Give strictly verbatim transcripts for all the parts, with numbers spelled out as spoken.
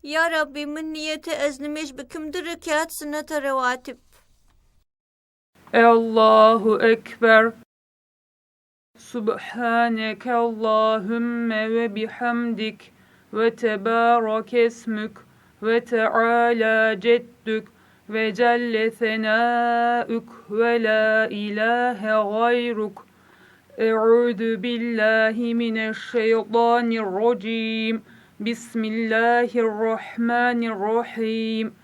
Ya Rabbî, min niyete ez nimêj bikim du rekat sunete rewatib. Allahu Ekber. Subhaneke Allahümme ve bihamdik ve tebarek esmük ve teala ceddük ve celle senaük ve la ilahe gayruk. Euzu billahi mineşşeytanirracim. Bismillahirrahmanirrahim.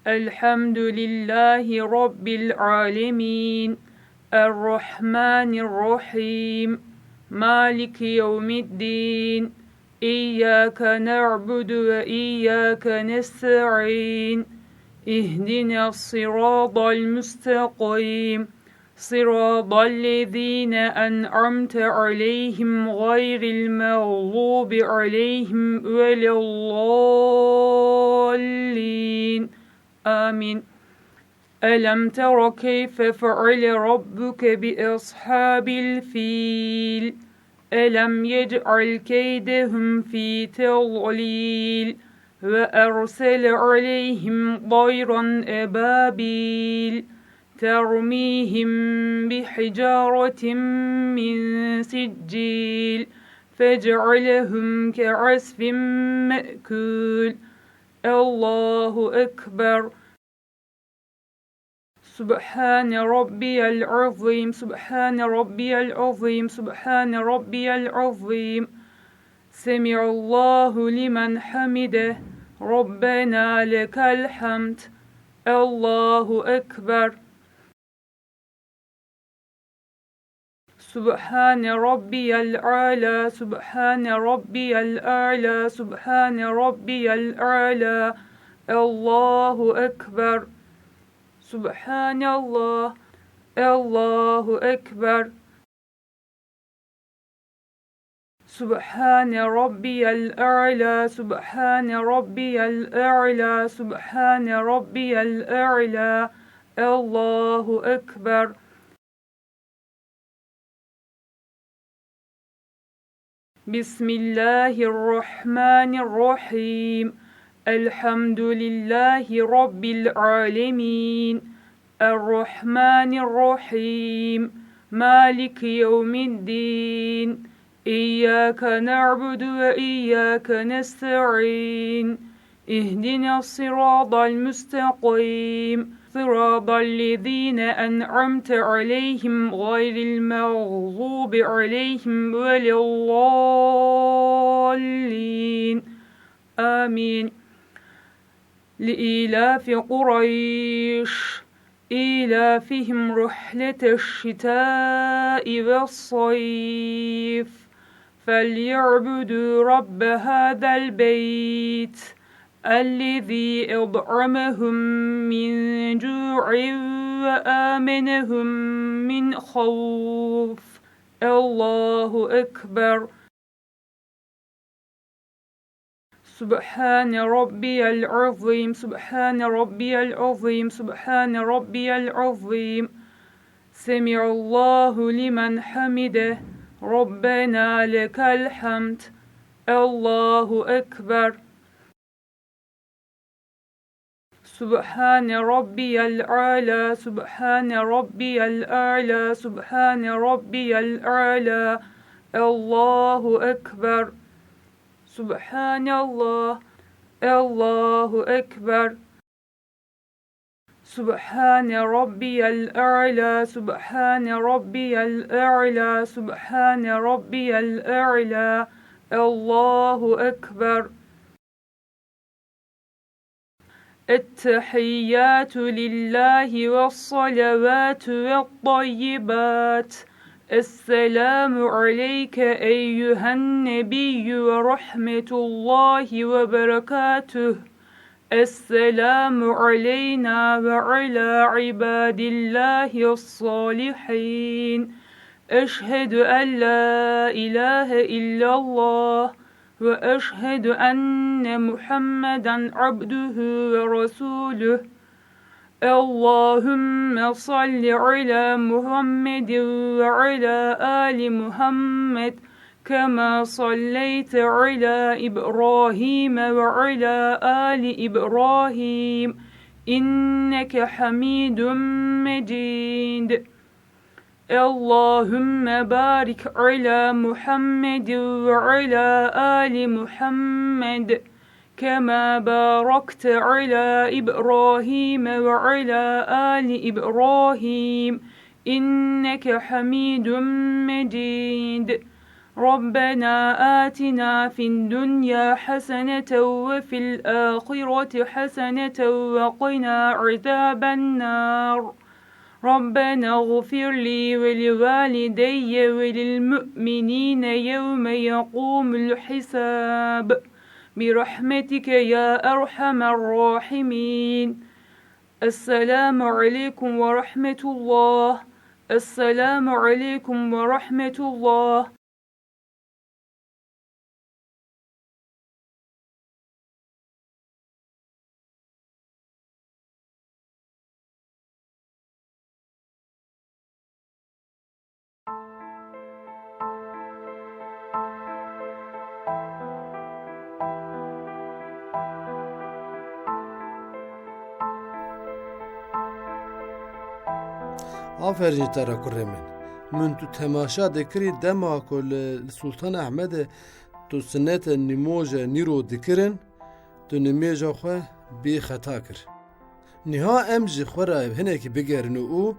Elhamdülillahi Rabbil alemin. Errahmanirrahim. Maliki yevmiddin. İyyâke na'budu ve iyyâke nesta'in. İhdinas sıratal müstakîm. Sıratal lezîne en'amte aleyhim gayril mağdubi aleyhim veleddallin. Amin. Elem tera keyfe feale rabbuke bi ashabil fil. Elem yec'al keydehum fi tedlil ve ersele aleyhim tayran ebabil termihim bi hicaretin min siccil fec'alehum ke'asfin me'kul. Allahu Ekber. Subhane Rabbiyel Azim, Subhane Rabbiyel Azim, Subhane Rabbiyel Azim. Semi'allahu limen hamide. Rabbena lekel hamd. Allahu Ekber. Subhane Rabbiyel Ala, Subhane Rabbiyel Ala, Subhane Rabbiyel Ala. Allahu Ekber. Subhanallah. Allahu Ekber. Subhane Rabbiyel Ala, Subhane Rabbiyel Ala, Subhane Rabbiyel Ala. Allahu Ekber. Bismillahirrahmanirrahim. Elhamdülillahi Rabbil alemin. Errahmanirrahim. Maliki yevmiddin. İyyâke na'budu ve iyyâke nesta'in. اهدنا الصراط المستقيم، صراط الذين أنعمت عليهم غير المغضوب عليهم ولا الضالين. آمين. لإيلاف قريش. إيلافهم رحلة الشتاء والصيف، فليعبدوا رب هذا البيت، الذي أطعمهم من جوع وآمنهم من خوف. الله أكبر. سبحان ربي العظيم، سبحان ربي العظيم، سبحان ربي العظيم. سمع الله لمن حمده، ربنا لك الحمد. الله أكبر. سبحان ربي الأعلى، سبحان ربي الأعلى، سبحان ربي الأعلى. الله أكبر. سبحان الله، الله أكبر. سبحان ربي الأعلى، سبحان ربي الأعلى، سبحان ربي الأعلى. الله أكبر. التحيات لله والصلوات والطيبات. السلام عليك أيها النبي ورحمة الله وبركاته. السلام علينا وعلى عباد الله الصالحين. أشهد أن لا إله إلا الله وأشهد أن محمدا عبده ورسوله. اللهم صل على محمد وعلى آل محمد كما صليت على إبراهيم وعلى آل إبراهيم إنك حميد مجيد. اللهم بارك على محمد وعلى آل محمد كما باركت على إبراهيم وعلى آل إبراهيم إنك حميد مجيد. ربنا آتنا في الدنيا حسنة وفي الآخرة حسنة وقنا عذاب النار. ربنا اغفر لي ولوالدي وللمؤمنين يوم يقوم الحساب. برحمتك يا أرحم الراحمين. السلام عليكم ورحمة الله. السلام عليكم ورحمة الله. Aferîn ji te re kurê min. Min tu temaşa dikirî dema ku li, li Sultan Ehmedê tu sinete nîmoje nîro dikirin, tu nimêja xwe bê xeta kir. Niha em ji xwe re hinekî bigerin û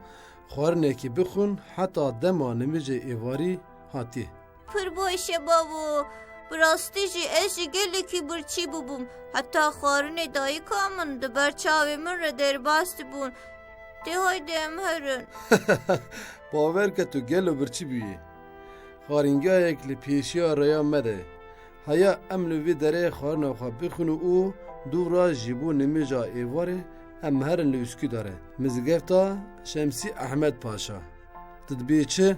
xwarinekî bixwin heta dema nimêjê êvarî hatiye. Pir baş e bavo. Bi rastî jî ez jî gelekî birçî bûbûm. Heta xwarinê dayika min di ber çavê min re derbas dibûn. Tê haydi em herin. Bawer ke tu gelo birçî bûyî. Xwaringehek li pêşiya rêya me de. Heya em li vî derê xwarina xwe bixwin û dû re ji bo nimêja êvarê em herin li Üsküdarê. Mizgefta Şemsî Ehmed Paşa. Tu dibê çi?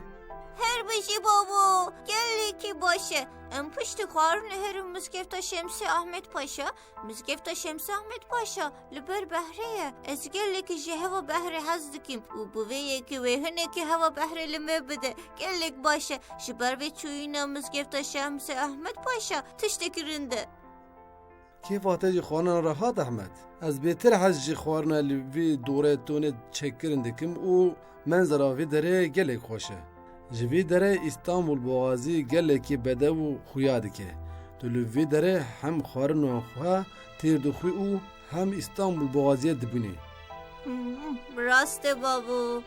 Her bijî bavo, gelekî baş e. Em piştî xwarinê herin Mizgefta Şemsî Ehmed Paşa. Mizgefta Şemsî Ehmed Paşa li ber behrê ye. Ez gelekî ji heva behrê hez dikim û bi vê yekê wê hinekî heva behrê li me bide. Gelek baş e. Ji ber vê çûyîna Mizgefta Şemsî Ehmed Paşa tiştekî rind e. Kêfa te ji xwarina re hat Ehmed? Ez bêtir hez ji xwarina li vî dorê tonê çêkirin dikim û menzera vî derê gelek xweş e. Ji vî derê Îstanbul Boğazî gelekî bedew û xuya dike. Tu li vî derê hem xwarina xwe têr dixwî û hem Îstanbul Boğaziyê dibînî. Hmm, rast e bavo.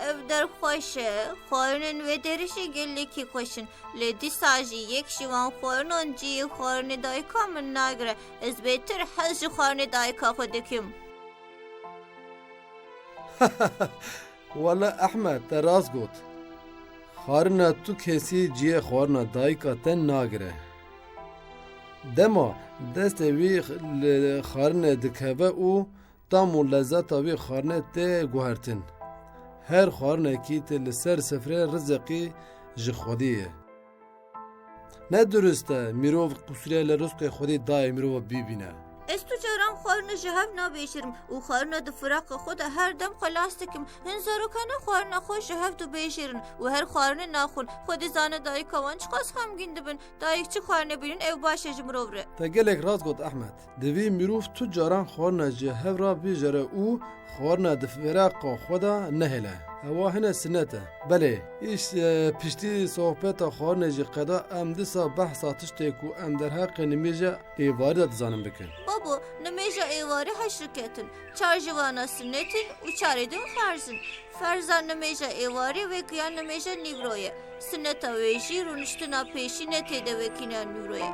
Ev der xweş e. Xwarinên vê derê jî gelekî xweş in. Lê dîsa jî yek ji wan xwarinan cihê xwarinê dayika min nagire. Ez bêtir hez ji xwarinê dayika xwe dikim. Wele Ehmed, te rast got. Xwarina tu kesî cihê xwarina dayika te nagire. Dema destê wî li xwarinê dikeve û tam û lezeta wî xwarine tê guhertin. Her xwarinekî tê li ser sifrê riziqî ji Xwedê ye. Ne durist e, mirov qusûrê li rizqê Xwedê dayê mirova bibîne. Ez tu caran xwarina ji hev nabêjerim û xwarina di firaqa xwe de her dem xelas dikim. Hin zarokane xwarina xwe ji hev dibêjerin û her xwarinê naxwin. Xwedê zane dayika wan çiqas xemgîn dibin. Dayik çi xwarinê bînin ew baş e ji mirov re. Te gelek rast got Ehmed. Divê mirov tu caran xwarina ji hev re bijere û xwarina di firaqa xwe de nehêle. Ewa hine sinet e. Belê, îş, e, piştî sohbeta xwarinê jî qeda em dîsa behsa tiştê ku em derheqê nimêja êvarî de dizanin bikin. Babo, nimêja êvarî heşt riketin. Çar ji wana sinet in û çarê din ferz in. Ferza nimêja êvarî wek ya nimêja nîvro ye. Sineta wê jî rûniştina pêşî ne tê de wekî ya nîvro ye.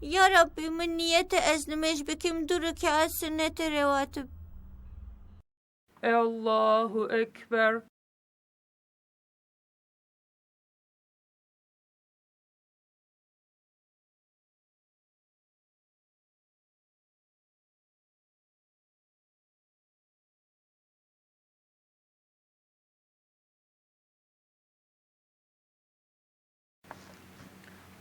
Ya Rabbî, min niyete ez nimêj bikim du rikeat sunnetê rewatib. Allahu Ekber.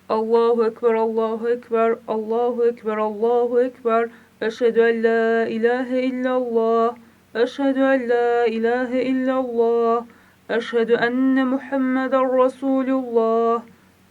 Allahu Ekber, Allahu Ekber, Allahu Ekber, Allahu Ekber. Eşhedü en la ilahe illallah. Eşhedü en la ilahe illallah. Eşhedü enne Muhammeden Resulullah.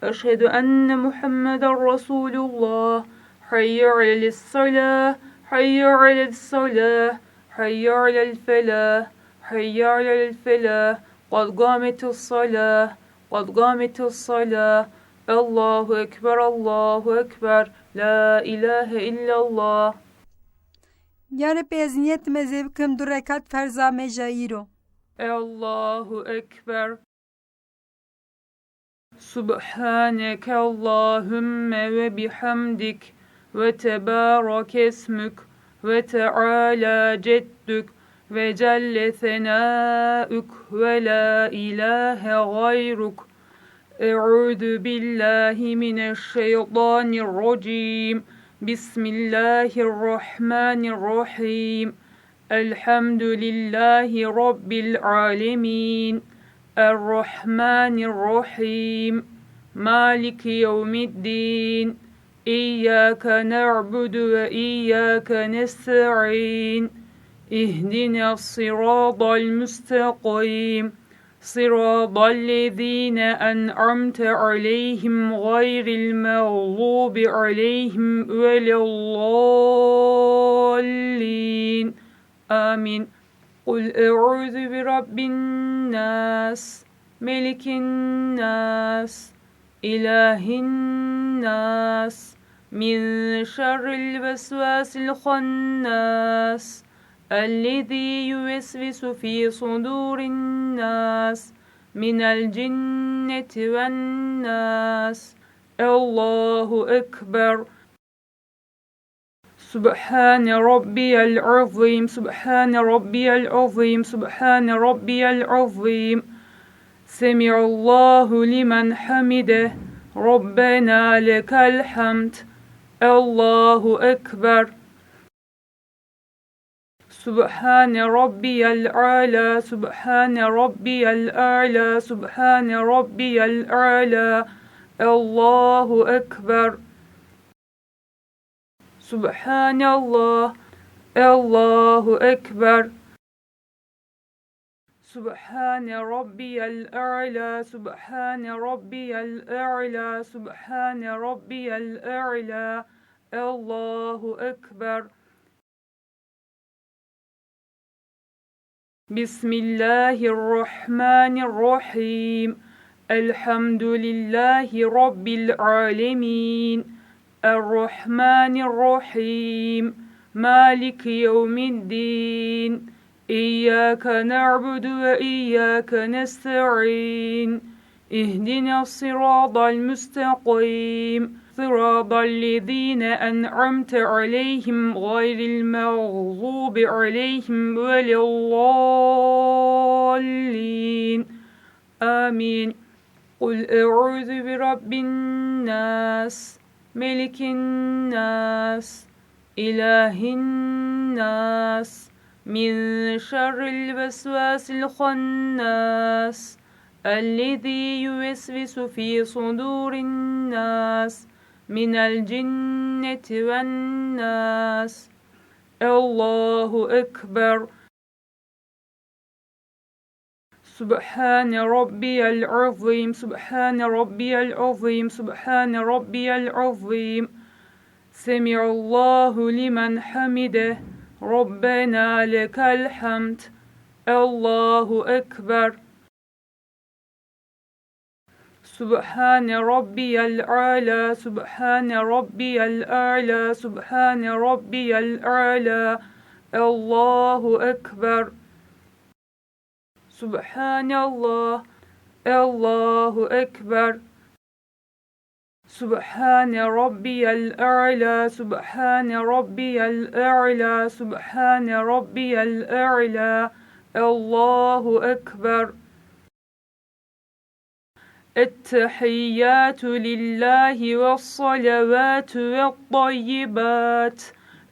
Eşhedü enne Muhammeden Resulullah. Hayye alel salah, hayye alel salah, hayye alel felah, hayye alel felah. Qad qametis salah, qad qametis salah. Allahu Ekber, Allahu Ekber. La ilahe illallah. Ya Rebbi, ez niyet me zê bikim du rekat ferza me ja îro. Allahu Ekber. سبحانك اللهم وبحمدك وتبارك اسمك وتعالى جدك وجل ثناؤك ولا إله غيرك. أعوذ بالله من الشيطان الرجيم. بسم الله الرحمن الرحيم. الحمد لله رب العالمين. الرحمن الرحيم. مالك يوم الدين. إياك نعبد وإياك نستعين. اهدنا الصراط المستقيم. صراط الذين أنعمت عليهم غير المغضوب عليهم ولا الضالين. آمين. قل أعوذ برب الناس، ملك الناس، إله الناس، من شر الوسواس الخناس، الذي يوسوس في صدور الناس، من الجنة والناس. الله أكبر. سبحان ربي العظيم، سبحان ربي العظيم، سبحان ربي العظيم. سمع الله لمن حمده، ربنا لك الحمد. الله أكبر. سبحان ربي الأعلى، سبحان ربي الأعلى، سبحان ربي الأعلى. الله أكبر. سبحان الله. الله أكبر. سبحان ربي الأعلى، سبحان ربي الأعلى، سبحان ربي الأعلى. الله أكبر. بسم الله الرحمن الرحيم. الحمد لله رب العالمين. الرحمن الرحيم. مالك يوم الدين. إياك نعبد وإياك نستعين. اهدنا الصراط المستقيم، صراط الذين أنعمت عليهم غير المغضوب عليهم ولا الضالين. آمين. قل أعوذ برب الناس، ملك الناس، إله الناس، من شر الوسواس الخناس، الذي يوسوس في صدور الناس، من الجنة والناس. الله أكبر. سبحان ربي العظيم، سبحان ربي العظيم، سبحان ربي العظيم. سمع الله لمن حمده، ربنا لك الحمد. الله أكبر. سبحان ربي الأعلى، سبحان ربي الأعلى، سبحان ربي الأعلى. الله أكبر. سبحان الله. الله أكبر. سبحان ربي الأعلى، سبحان ربي الأعلى، سبحان ربي الأعلى. الله أكبر. التحيات لله والصلوات والطيبات.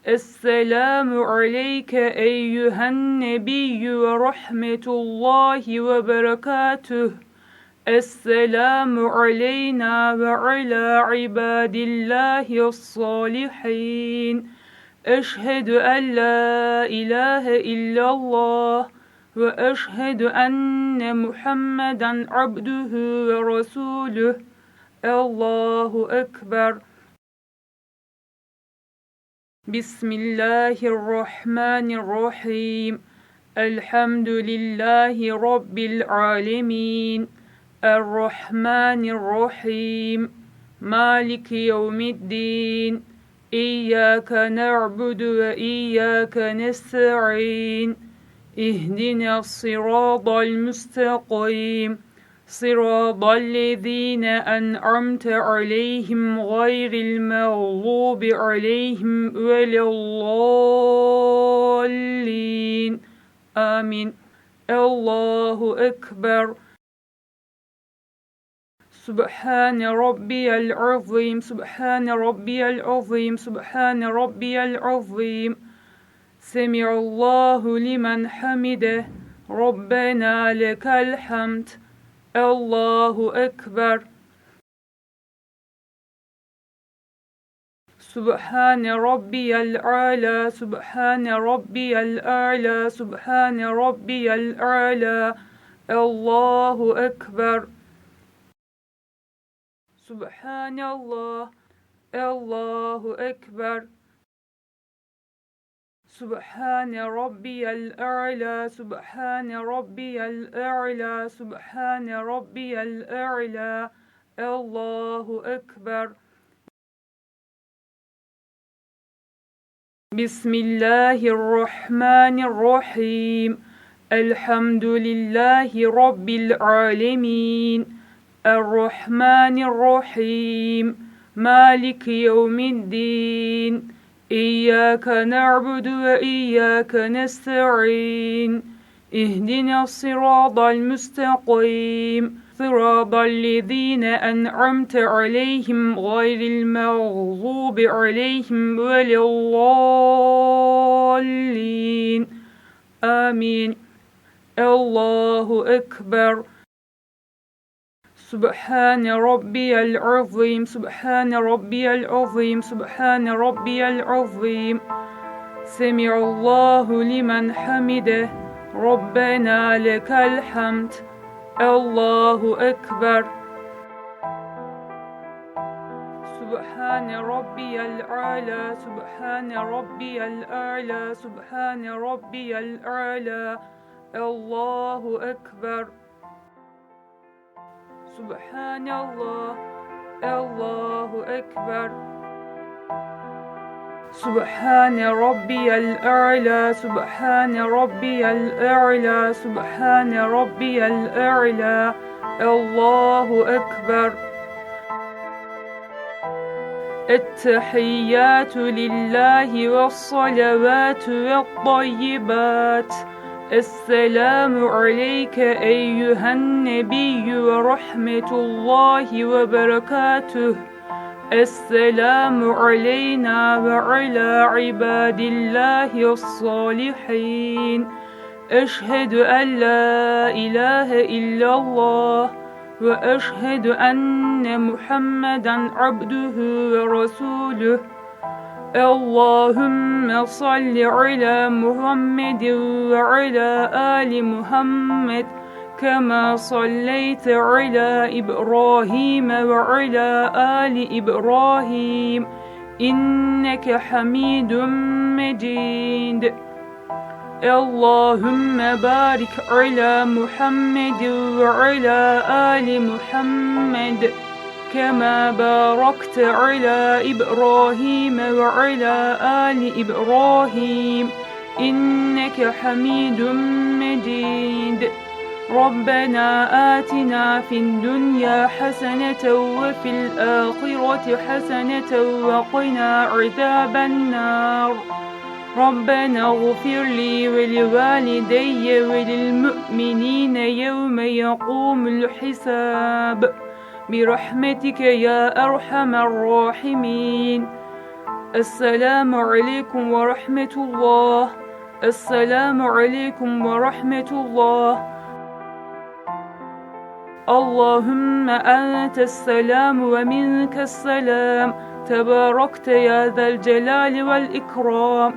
السلام عليك أيها النبي ورحمة الله وبركاته. السلام علينا وعلى عباد الله الصالحين. أشهد أن لا إله إلا الله وأشهد أن محمدا عبده ورسوله. الله أكبر. بسم الله الرحمن الرحيم. الحمد لله رب العالمين. الرحمن الرحيم. مالك يوم الدين. إياك نعبد وإياك نستعين. اهدنا الصراط المستقيم. صراط الذين أنعمت عليهم غير المغضوب عليهم ولا الضالين. آمين. الله أكبر. سبحان ربي العظيم، سبحان ربي العظيم، سبحان ربي العظيم. سمع الله لمن حمده، ربنا لك الحمد. الله أكبر. سبحان ربي الأعلى، سبحان ربي الأعلى، سبحان ربي الأعلى. الله أكبر. سبحان الله. الله أكبر. سبحان ربي الأعلى، سبحان ربي الأعلى، سبحان ربي الأعلى. الله أكبر. بسم الله الرحمن الرحيم. الحمد لله رب العالمين. الرحمن الرحيم. مالك يوم الدين. إياك نعبد وإياك نستعين. اهدنا الصراط المستقيم، صراط الذين أنعمت عليهم غير المغضوب عليهم ولا الضالين. آمين. الله أكبر. سبحان ربي العظيم، سبحان ربي العظيم، سبحان ربي العظيم. سمع الله لمن حمده، ربنا لك الحمد. الله أكبر. سبحان ربي الأعلى، سبحان ربي الأعلى، سبحان ربي الأعلى. الله أكبر. سبحان الله. الله أكبر. سبحان ربي الأعلى، سبحان ربي الأعلى، سبحان ربي الأعلى. الله أكبر. التحيات لله والصلوات والطيبات. السلام عليك أيها النبي ورحمة الله وبركاته. السلام علينا وعلى عباد الله الصالحين. أشهد أن لا إله إلا الله وأشهد أن محمدا عبده ورسوله. اللهم صل على محمد وعلى آل محمد كما صليت على إبراهيم وعلى آل إبراهيم إنك حميد مجيد. اللهم بارك على محمد وعلى آل محمد كما باركت على إبراهيم وعلى آل إبراهيم إنك حميد مجيد. ربنا آتنا في الدنيا حسنة وفي الآخرة حسنة وقنا عذاب النار. ربنا اغفر لي ولوالدي وللمؤمنين يوم يقوم الحساب. برحمتك يا أرحم الراحمين. السلام عليكم ورحمة الله. السلام عليكم ورحمة الله. اللهم أنت السلام ومنك السلام، تباركت يا ذا الجلال والإكرام.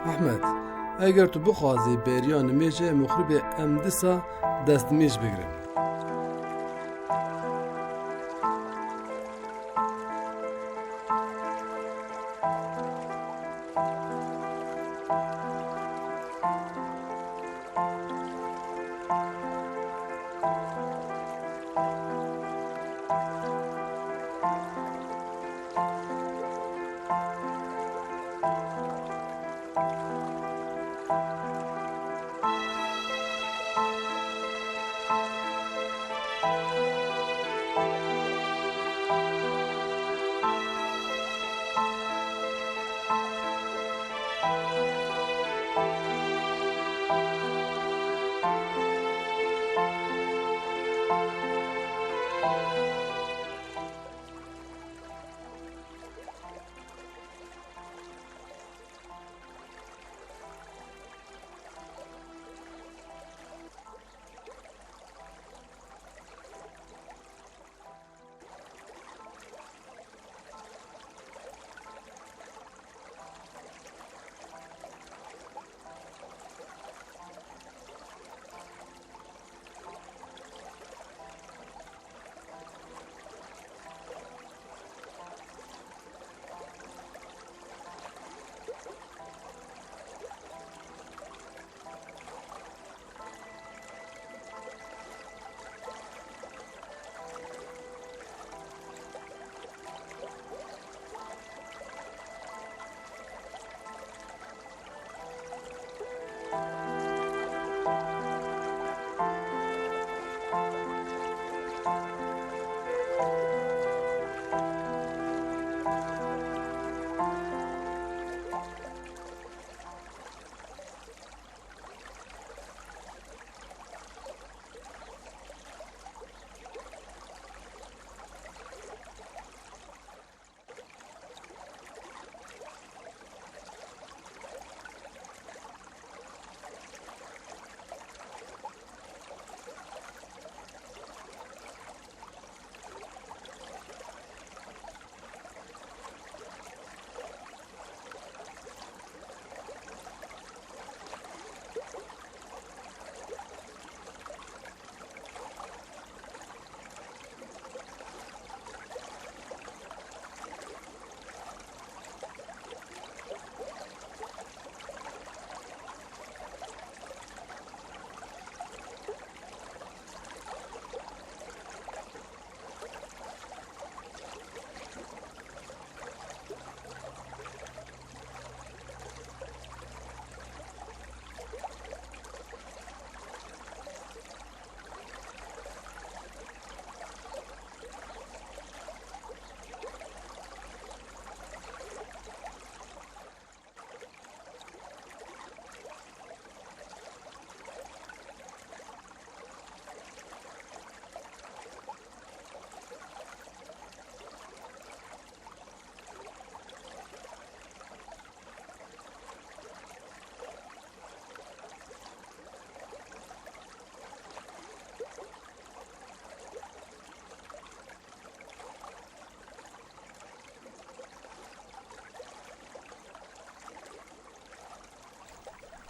Ehmed, eger tu bixwazî beriya nimêjê muxribê em disa destnimêj bigirin.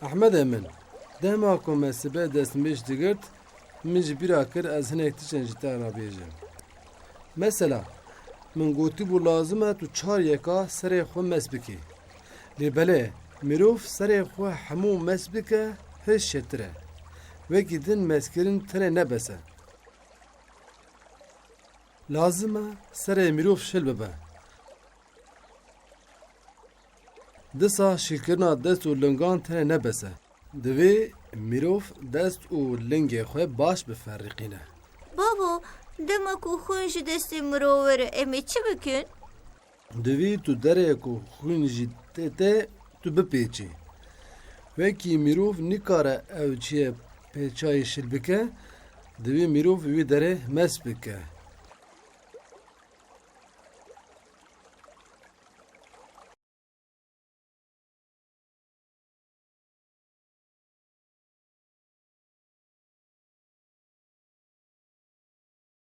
Ehmedê min, dema ku me sibe destmêj digirt, min ji bîra kir ez hinek tiştên ji te re bêjim. Mesela, min gotibû lazim e tu çar yeka serê xwe mest bikî. Lê belê, mirov serê xwe hemû mest bike, hêj çêtir e. Wekî din mestkirin tenê ne bes e. Lazim e serê mirov şil bibe. Disa şilkirina dest û lingan tenê ne bes e. Divê mirov dest û lingê xwe baş biferîqîne. Bavo, dema ku xwîn ji destê mirov were, em ê çi bikin? Divê tu derê ku xwîn jî tê te, tu bipêçî. Wekî mirov nikare ew çiyê pêçayî şil bike, divê mirov wî derê mest bike.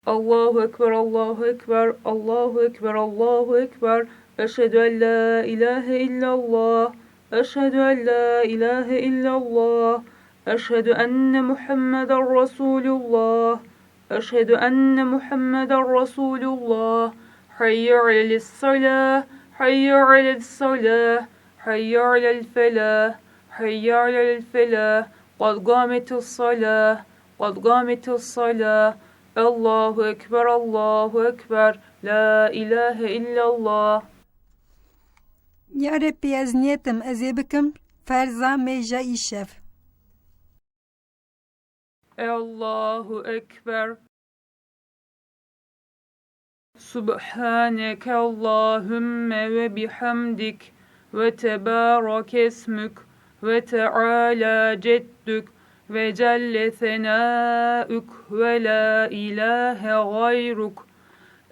Allahu Ekber, Allahu Ekber, Allahu Ekber, Allahu Ekber. Eşhedü en la ilahe illallah. Eşhedü en la ilahe illallah. Eşhedü enne Muhammeden Resulullah. أشهد أن محمدا رسول الله. حي على الصلاة، حي على الصلاة، حي على الفلاح، حي على الفلاح. قد قامت الصلاة، قد قامت الصلاة. Allahu Ekber, Allahu Ekber, La ilahe illallah. Ya Rebbî, ez niyetim, ez ê bikim ferza mêja îşev. Allahu Ekber. سبحانك اللهم وبحمدك وتبارك اسمك وتعالى جدك وجل ثناؤك ولا إله غيرك.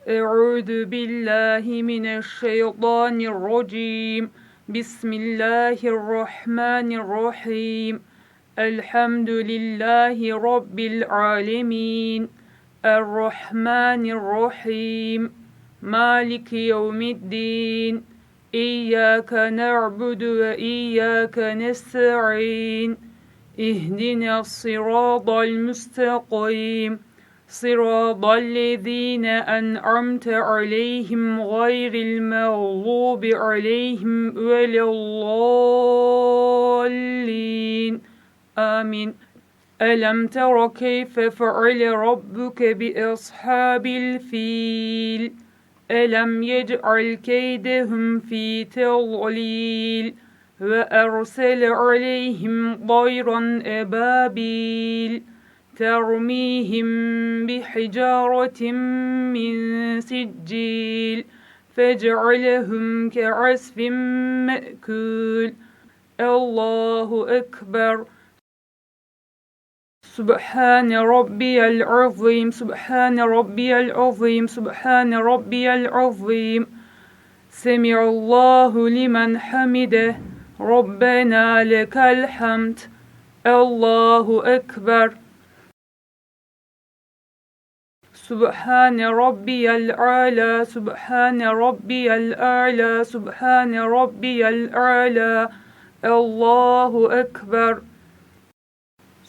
أعوذ بالله من الشيطان الرجيم. بسم الله الرحمن الرحيم. الحمد لله رب العالمين. الرحمن الرحيم. مالك يوم الدين. إياك نعبد وإياك نستعين. اهدنا الصراط المستقيم. صراط الذين أنعمت عليهم غير المغضوب عليهم ولا الضالين. آمين. ألم تر كيف فعل ربك بأصحاب الفيل؟ ألم يجعل كيدهم في تضليل وأرسل عليهم طيرا أبابيل ترميهم بحجارة من سجيل فجعلهم كعصف مأكول. الله أكبر. سبحان ربي العظيم، سبحان ربي العظيم، سبحان ربي العظيم. سمع الله لمن حمده، ربنا لك الحمد. الله أكبر. سبحان ربي الأعلى، سبحان ربي الأعلى، سبحان ربي الأعلى. الله أكبر.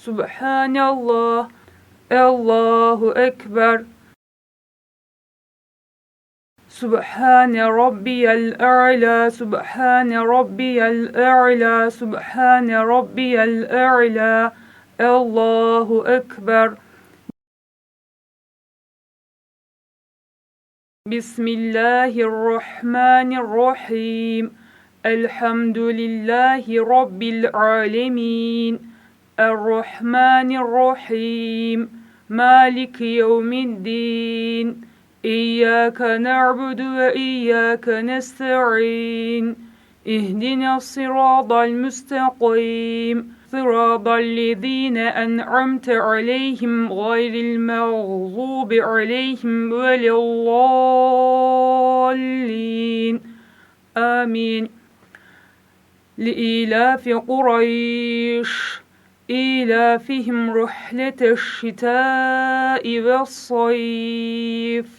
سبحان الله. الله أكبر. سبحان ربي الأعلى، سبحان ربي الأعلى، سبحان ربي الأعلى. الله أكبر. بسم الله الرحمن الرحيم. الحمد لله رب العالمين. الرحمن الرحيم. مالك يوم الدين. إياك نعبد وإياك نستعين. اهدنا الصراط المستقيم، صراط الذين أنعمت عليهم غير المغضوب عليهم ولا الضالين. آمين. لإيلاف قريش إيلافهم رحلة الشتاء والصيف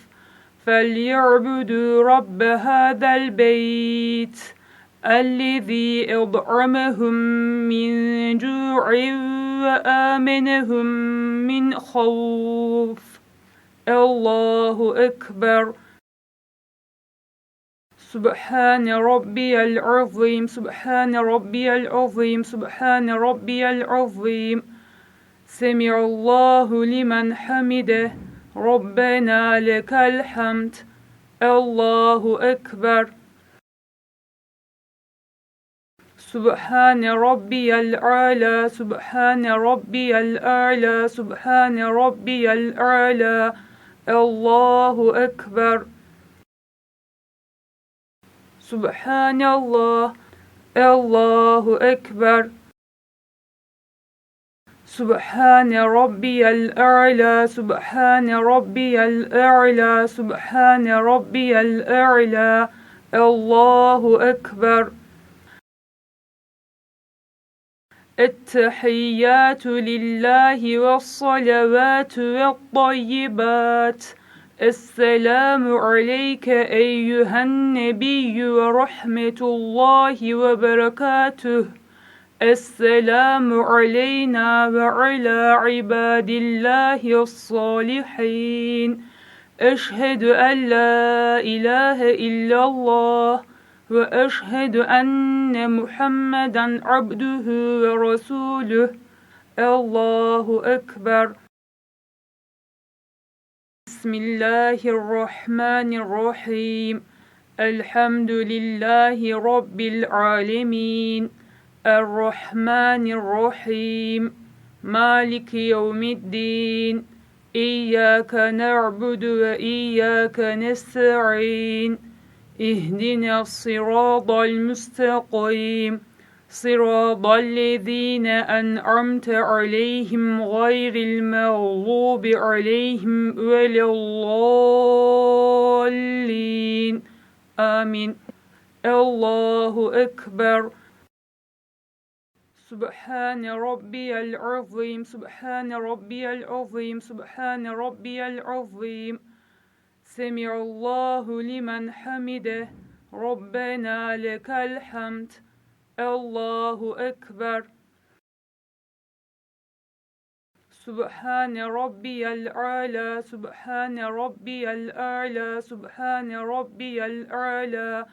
فليعبدوا رب هذا البيت الذي أطعمهم من جوع وآمنهم من خوف. الله أكبر. سبحان ربي العظيم، سبحان ربي العظيم، سبحان ربي العظيم. سمع الله لمن حمده، ربنا لك الحمد. الله أكبر. سبحان ربي الأعلى، سبحان ربي الأعلى، سبحان ربي الأعلى. الله أكبر. سبحان الله. الله أكبر. سبحان ربي الأعلى، سبحان ربي الأعلى، سبحان ربي الأعلى. الله أكبر. التحيات لله والصلوات والطيبات. السلام عليك أيها النبي ورحمة الله وبركاته. السلام علينا وعلى عباد الله الصالحين. أشهد أن لا إله إلا الله وأشهد أن محمدا عبده ورسوله. الله أكبر. بسم الله الرحمن الرحيم. الحمد لله رب العالمين. الرحمن الرحيم. مالك يوم الدين. إياك نعبد وإياك نستعين. اهدنا الصراط المستقيم. صراط الذين أنعمت عليهم غير المغضوب عليهم ولا الضالين. آمين. الله أكبر. سبحان ربي العظيم، سبحان ربي العظيم، سبحان ربي العظيم. سمع الله لمن حمده، ربنا لك الحمد. الله أكبر. سبحان ربي الأعلى، سبحان ربي الأعلى، سبحان ربي الأعلى.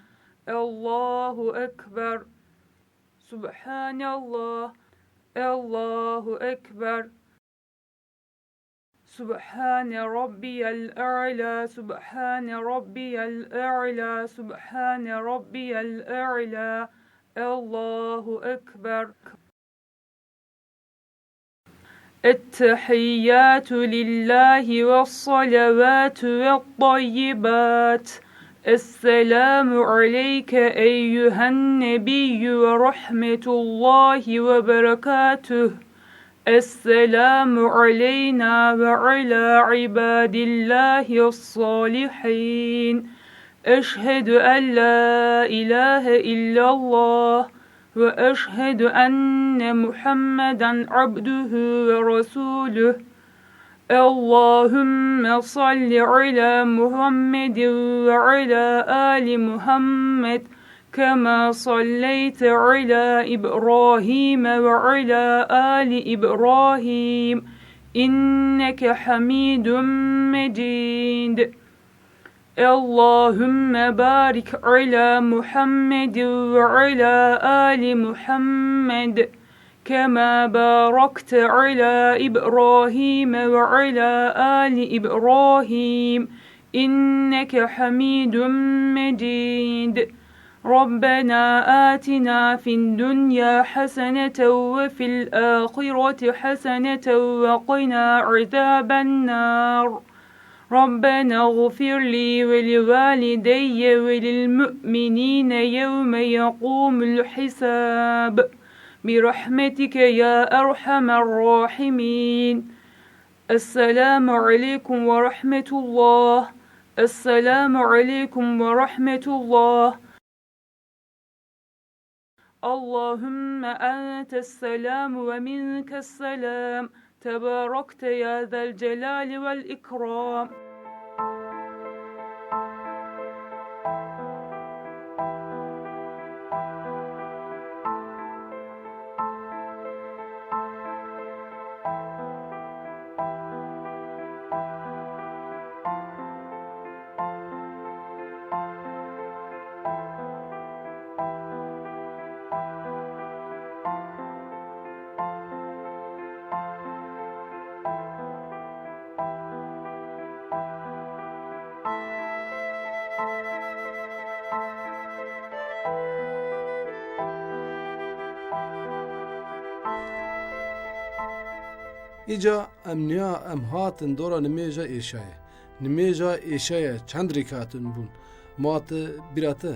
الله أكبر. سبحان الله. الله أكبر. سبحان ربي الأعلى، سبحان ربي الأعلى، سبحان ربي الأعلى. الله أكبر. التحيات لله والصلوات والطيبات. السلام عليك أيها النبي ورحمة الله وبركاته. السلام علينا وعلى عباد الله الصالحين. أشهد أن لا إله إلا الله وأشهد أن محمدا عبده ورسوله. اللهم صل على محمد وعلى آل محمد كما صليت على إبراهيم وعلى آل إبراهيم إنك حميد مجيد. اللهم بارك على محمد وعلى آل محمد كما باركت على إبراهيم وعلى آل إبراهيم إنك حميد مجيد. ربنا آتنا في الدنيا حسنة وفي الآخرة حسنة وقنا عذاب النار. ربنا اغفر لي ولوالدي وللمؤمنين يوم يقوم الحساب. برحمتك يا أرحم الراحمين. السلام عليكم ورحمة الله. السلام عليكم ورحمة الله. اللهم أنت السلام ومنك السلام، تباركت يا ذا الجلال والإكرام. Îca em niha em hatin dora nimêja êşayê. Nimêja êşayê çend rêkatin bûn? Ma te bîra te?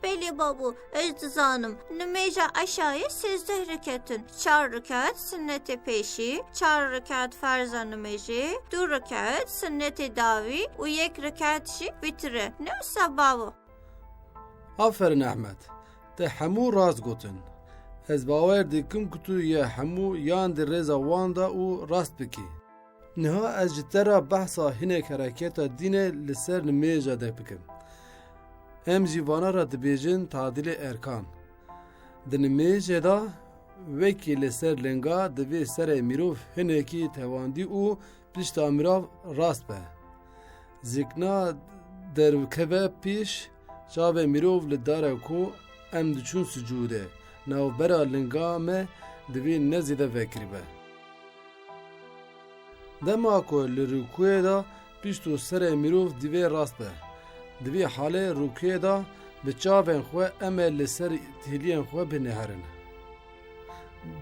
Belê babo, ez dizanim. Nimêja eşayê sêzdeh reket in. Çar reket sinnetê pêşî, çar reket ferza nimêjê, du reket sinnetê dawî û yek reket jî witr e. Ne wisa babo? Aferin Ehmed. Te hemû rast gotin. Ez bawer dikim ku tu yê hemû yan di rêza wan de û rast bikî. Niha ez ji te re behsa hinek hereketa dîne li ser nimêja de bikim. Em jî vana re dibêjin tadîlê erkan. Di nimêjê de wekî li ser linga divê serê mirov hinekî tevandî û pişta mirov rast be. Zikna derkeve pêş, çavê mirov li dare ku em diçûn sicûdê, navbera linga me divê ne zêde vekirî be. Dema ku li rûkûyê de Pişt û serê mirov divê rast be. Di vî halê rûkê de bi çavên xwe em ê li ser têliyên xwe binêherin.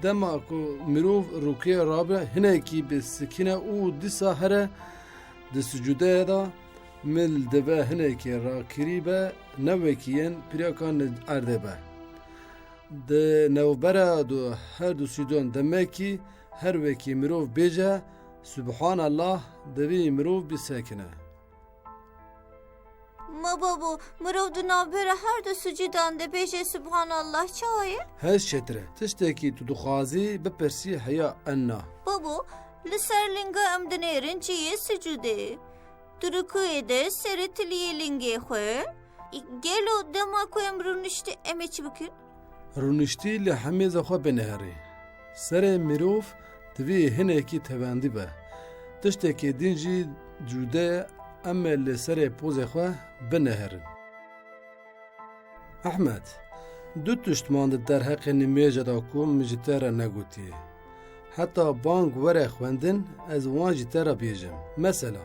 Dema ku mirov rûkê rabe, hinekî bi sikine û dîsa here di sicûdeyê de mil dibe hinekî rakirî be, ne wekî yên pirêkan li erdê be. Di navbera du her du sicûdan demekî her wekî mirov bêje, Subhanallah, divî mirov bisekine. Ma babo, mirov di navbera her du sicûdan de bêje Subhanallah, çawa ye? Her çêtir e. Tiştekî tu dixwazî bipirsî heya enna. Babo, li ser linga em dinêrin cihê sicûdê. Di rukûyê de serê tiliyê lingê xwe. Gelo dema ku em rûniştî em ê çi bikin? Rûniştî li hemêza xwe binêherî. Serê mirov divê hinekî tevendî be. Tiştekî din jî cûde em ê li serê pozê xwe binêherin. Ehmed, du tişt man di derheqê nimêja de ku min ji te re negotiye. Heta bang were xwendin, ez wan ji te re bêjim. Mesela,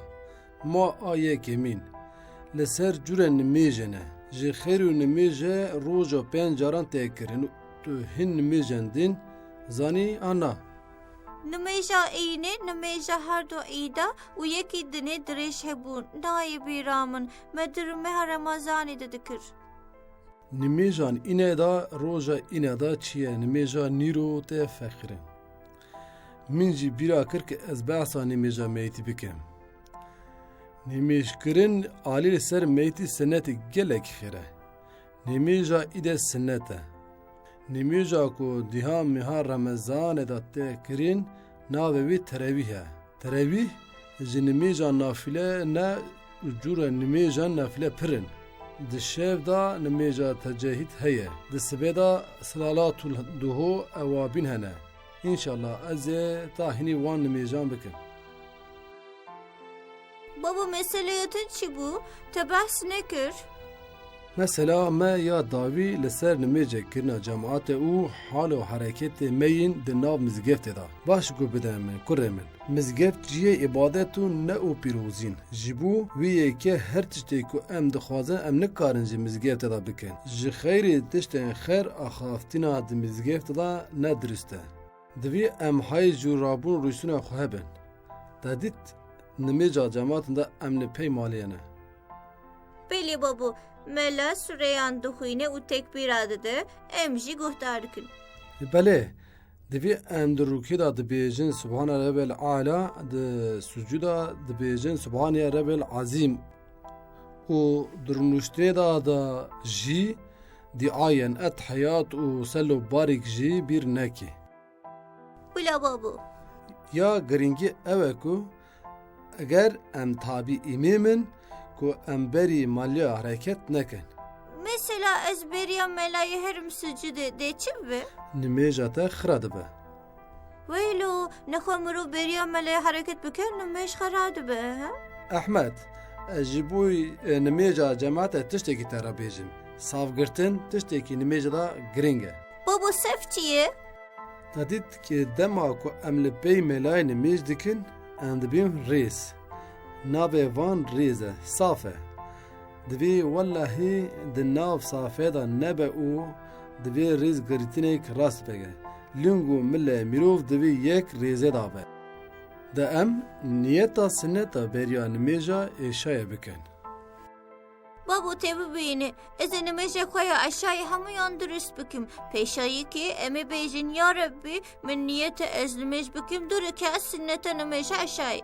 ma a yekemîn, li ser cure nimêje ne. Ji xêr û nimêje roja pênc caran tê kirin. Tu hin nimêjên din zanî an na? Nimêja îyinê, nimêja her du îda û yekî dinê dirêj hebûn. Nayê bîra min, me di meha Remezanê de dikir. Nimêjan îne de, roja îne de çi ye? Nimêja nîro tê feqirin. Min jî bîra kir ku ez behsa nimêja meytî bikim. Nimêjkirin alî li ser meytî sinetê gelek xêr e. Nimêja îde sinet e. Nimêja ku diha meha Remezanê de tê kirin, navê wî terewîh e. Terewîh ji nimêja nafile ne û cure nimêja nafile pir in. Di şev de nimêja tecehîd heye. Di sibê de silalatul duho ewabîn hene. Înşallah ez ê ta hinî wan nimêjan bikim. Baba, meseleya te çi bû? Te behs nekir. Mesela me ya dawî li ser nimêjê kirina cemaatê û hal û hereketê me yên di nav mizgeftê de. Baş guh bide min, kurê min. Mizgeft cihê îbadet û ne û pîrozîn. Ji bo wî yekê her tiştê ku em dixwazin em nikarin ji mizgeftê de bikin. Ji xeyrê tiştên xêr axaftina di mizgeftê de ne dirust e. Divê em hay ji rabûn rûyîsûna xwe hebin. Te dît nimêja cematin de em li pey malê ne. Belê babo, mela sureyan dixwîne û tekbîra dide, em jî guhdar dikin. Belê, divê em di rûkê de dibêjin Subhane Rabbel Ala, di sucû de dibêjin Subhane Rabbel Azîm û di rûniştinê de, de jî diayên Etehiyat û Selo Barik jî bîr nekî. Bila babo. Ya girîngî ew e ku eger em tabî îmêm in ku em berî maliya hereket nekin. Mesela ez beriya melayê herim sicûdê, dê çi bibe? Nimêja te xira dibe. Weylo, nexwe mirov beriya melayê hereket bike, nimêj xira dibe, he? Ehmed, ez ji bo, e, nimêja cemaetê tiştekî te re bêjim. Savgirtin tiştekî nimêja de girîng e. Babo, sev çi ye? Te dît ki dema ku em li pey melayê nimêj dikin, em dibin rêz. Navê van rêz e, saf e. Divê wellahî di nav safê de nebe û divê rêzgirtinek rast bike. Ling û milê mirov divê yek rêzê de be. De em niyeta sineta beriya nimêja êşayê bikin. Babo, te bibîne, ez ê nimêja xwe ya eşayê hemûyan dirust bikim. Pêşayî ke em ê bêjin, Ya Rebbî, min niyete ez nimêj bikim, dû reke ez sinneta nimêja eşayê.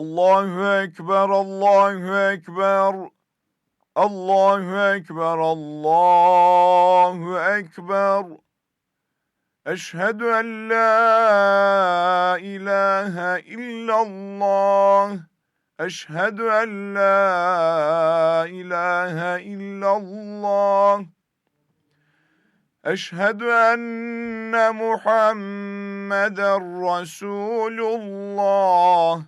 الله أكبر، الله أكبر، الله أكبر، الله أكبر. أشهد أن لا إله إلا الله. أشهد أن لا إله إلا الله. أشهد أن محمدا رسول الله.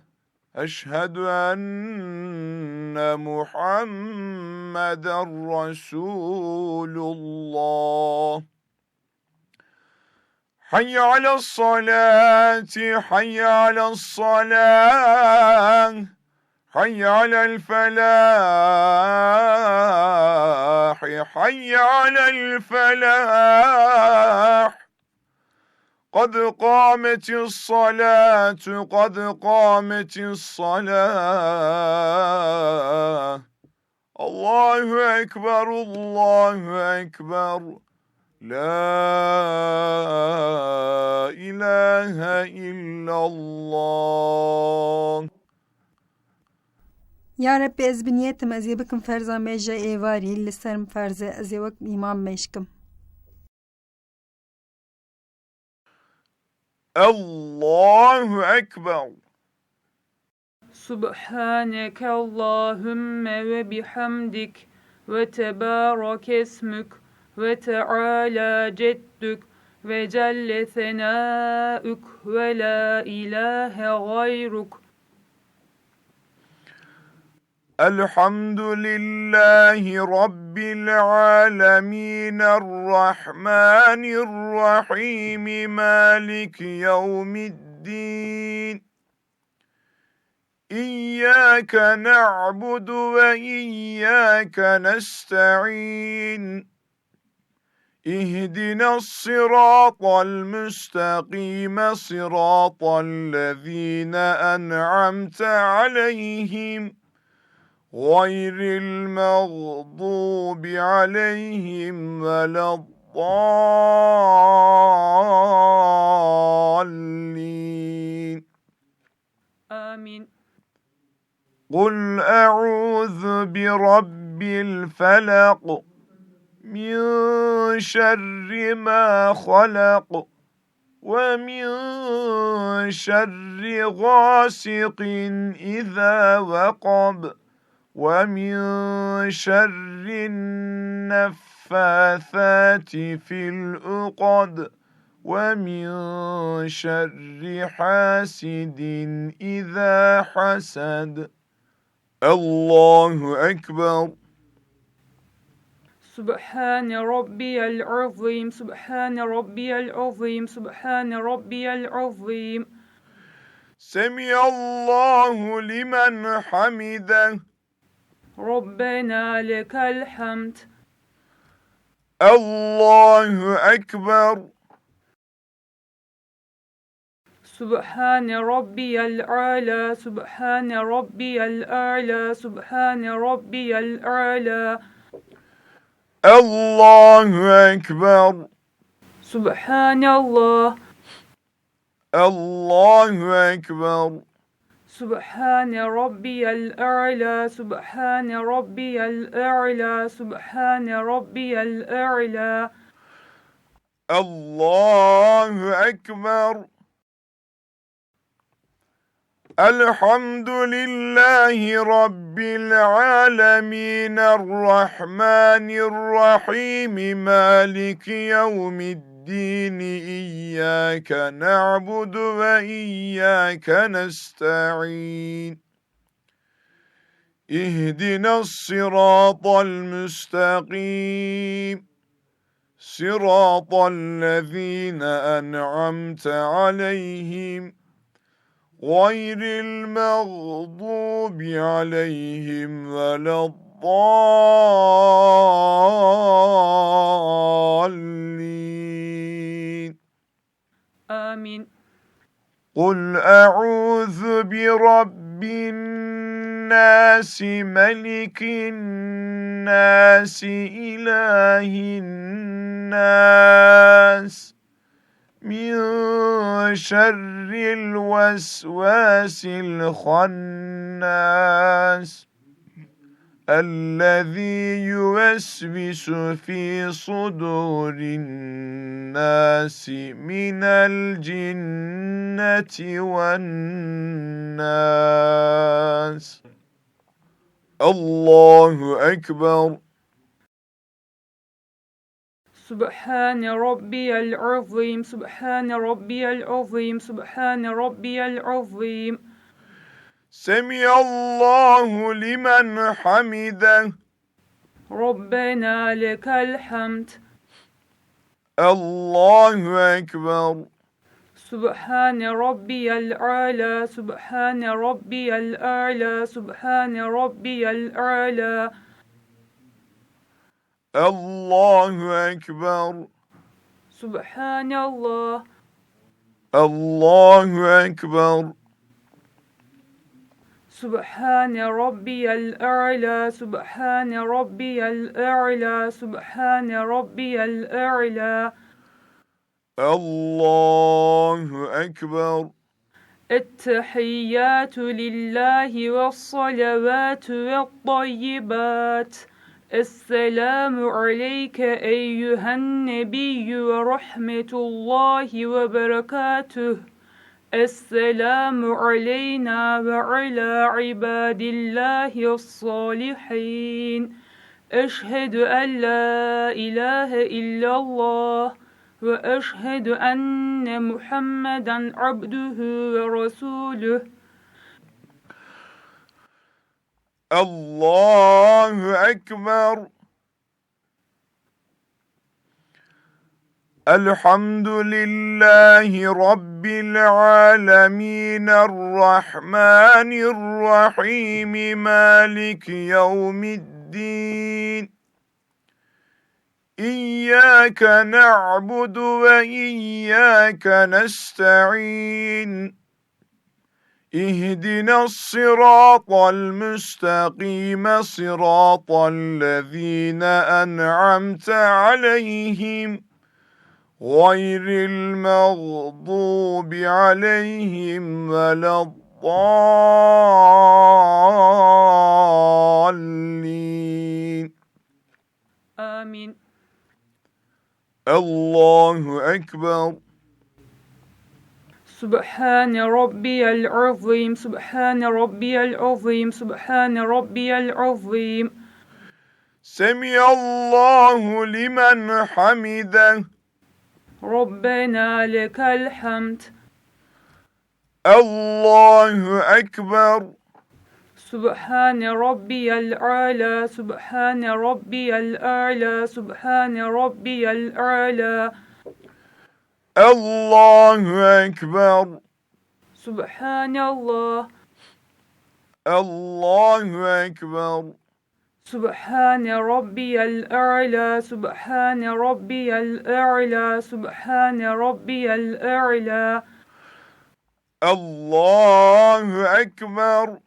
أشهد أن محمدا رسول الله. حي على الصلاة، حي على الصلاة، حي على الفلاح، حي على الفلاح. قد قامت الصلاة، قد قامت الصلاة. الله أكبر، الله أكبر. لا إله إلا الله. Ya Rebbî, ez bi niyetim ez ê bikim ferza me ji êvarî, li ser min ferz e, ez ê wek îmam meşkim. الله أكبر. سبحانك اللهم وبحمدك وتبارك اسمك وتعالى جدك وجل ثناؤك ولا إله غيرك. الحمد لله رب العالمين الرحمن الرحيم مالك يوم الدين. إياك نعبد وإياك نستعين. اهدنا الصراط المستقيم صراط الذين أنعمت عليهم غير المغضوب عليهم ولا الضالين. آمين. قل أعوذ برب الفلق، من شر ما خلق، ومن شر غاسق إذا وقب، ومن شر النفاثات في العقد، ومن شر حاسد إذا حسد. الله أكبر. سبحان ربي العظيم، سبحان ربي العظيم، سبحان ربي العظيم. سمع الله لمن حمده. ربنا لك الحمد. الله أكبر. سبحان ربي الأعلى، سبحان ربي الأعلى، سبحان ربي الأعلى. الله أكبر. سبحان الله. الله أكبر. سبحان ربي الأعلى، سبحان ربي الأعلى، سبحان ربي الأعلى. الله أكبر. الحمد لله رب العالمين الرحمن الرحيم مالك يوم الدين إياك نعبد وإياك نستعين اهدنا الصراط المستقيم صراط الذين أنعمت عليهم غير المغضوب عليهم ولا الضالين. آمين. قل أعوذ برب الناس ملك الناس إله الناس من شر الوسواس الخناس الذي يوسوس في صدور الناس من الجنة والناس. الله أكبر. سبحان ربي العظيم، سبحان ربي العظيم، سبحان ربي العظيم. سمع الله لمن حمده. ربنا لك الحمد. الله أكبر. سبحان ربي الأعلى، سبحان ربي الأعلى، سبحان ربي الأعلى. الله أكبر. سبحان الله. الله أكبر. سبحان ربي الأعلى، سبحان ربي الأعلى، سبحان ربي الأعلى. الله أكبر. التحيات لله والصلوات والطيبات. السلام عليك أيها النبي ورحمة الله وبركاته. السلام علينا وعلى عباد الله الصالحين. أشهد أن لا إله إلا الله وأشهد أن محمدا عبده ورسوله. الله أكبر. الحمد لله رب العالمين، الرحمن الرحيم، مالك يوم الدين. إياك نعبد وإياك نستعين. اهدنا الصراط المستقيم، صراط الذين أنعمت عليهم، غير المغضوب عليهم ولا الضالين. آمين. الله أكبر. سبحان ربي العظيم، سبحان ربي العظيم، سبحان ربي العظيم. سمع الله لمن حمده. ربنا لك الحمد. الله أكبر. سبحان ربي الأعلى، سبحان ربي الأعلى، سبحان ربي الأعلى. الله أكبر. سبحان الله. الله أكبر. سبحان ربي الأعلى، سبحان ربي الأعلى، سبحان ربي الأعلى. الله أكبر.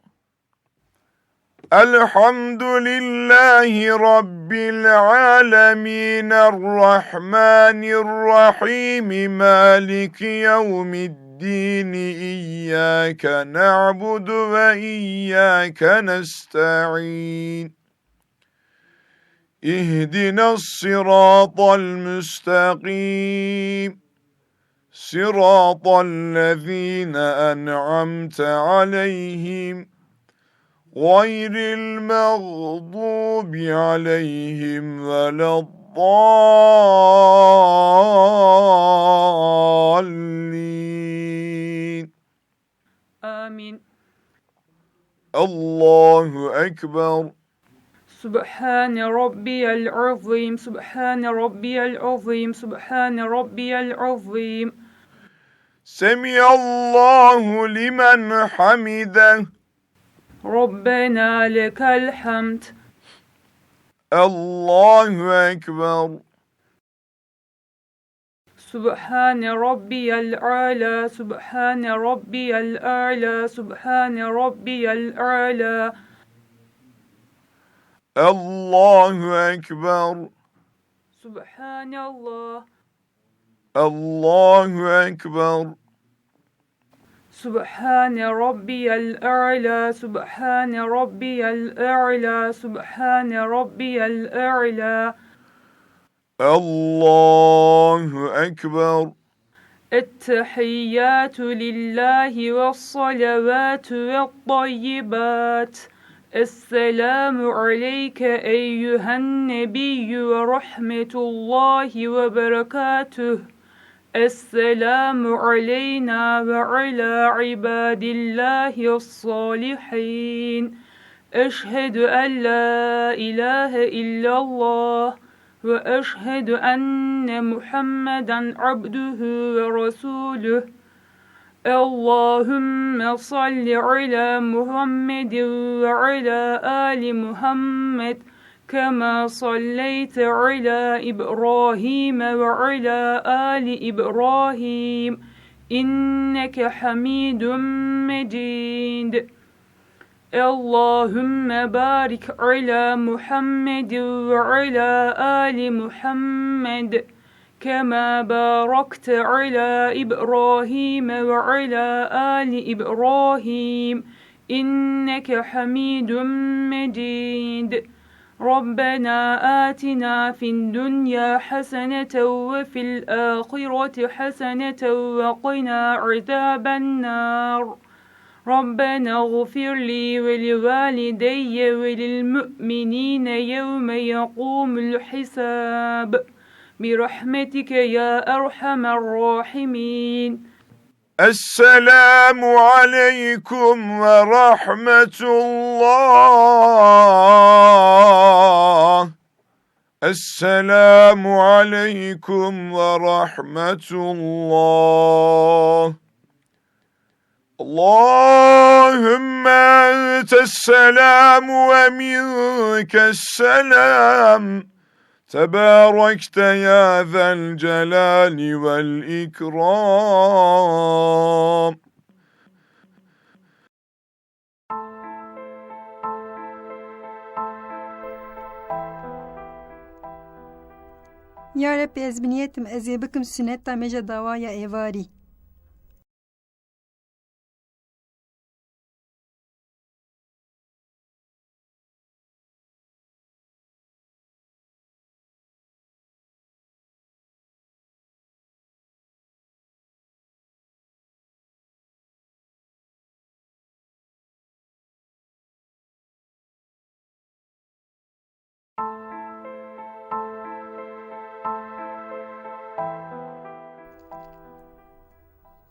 الحمد لله رب العالمين، الرحمن الرحيم، مالك يوم الدين، إياك نعبد وإياك نستعين. اهدنا الصراط المستقيم، صراط الذين أنعمت عليهم، غير المغضوب عليهم ولا الضالين. آمين. الله أكبر. سبحان ربي العظيم، سبحان ربي العظيم، سبحان ربي العظيم. سمع الله لمن حمده. ربنا لك الحمد. الله أكبر. سبحان ربي الأعلى، سبحان ربي الأعلى، سبحان ربي الأعلى. الله أكبر. سبحان الله. الله أكبر. سبحان ربي الأعلى، سبحان ربي الأعلى، سبحان ربي الأعلى. الله أكبر. التحيات لله والصلوات والطيبات. السلام عليك أيها النبي ورحمة الله وبركاته. السلام علينا وعلى عباد الله الصالحين. أشهد أن لا إله إلا الله وأشهد أن محمدا عبده ورسوله. اللهم صل على محمد وعلى آل محمد كما صليت على إبراهيم وعلى آل إبراهيم إنك حميد مجيد. اللهم بارك على محمد وعلى آل محمد كما باركت على إبراهيم وعلى آل إبراهيم إنك حميد مجيد. ربنا آتنا في الدنيا حسنة وفي الآخرة حسنة وقنا عذاب النار. ربنا اغفر لي ولوالدي وللمؤمنين يوم يقوم الحساب. برحمتك يا أرحم الراحمين. السلام عليكم ورحمة الله. السلام عليكم ورحمة الله. اللهم أنت السلام ومنك السلام. تباركت يا ذا الجلال والإكرام. Ya Rebbi, ez bi niyetim ez ê bikim suneta me ji dawa ya êvarî.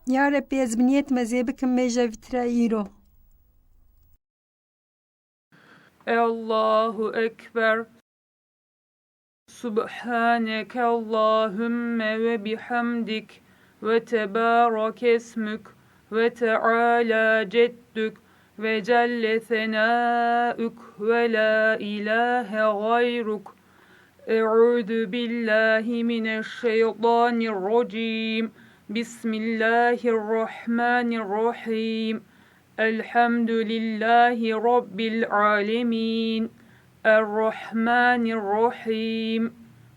Ya Rebbi, ez bi niyetim ez ê bikim mêja vîtra îro. Allahu Ekber. سبحانك اللهم وبحمدك وتبارك اسمك وتعالى جدك وجل ثناؤك ولا إله غيرك. أعوذ بالله من الشيطان الرجيم. بسم الله الرحمن الرحيم. الحمد لله رب العالمين. الرحمن الرحيم.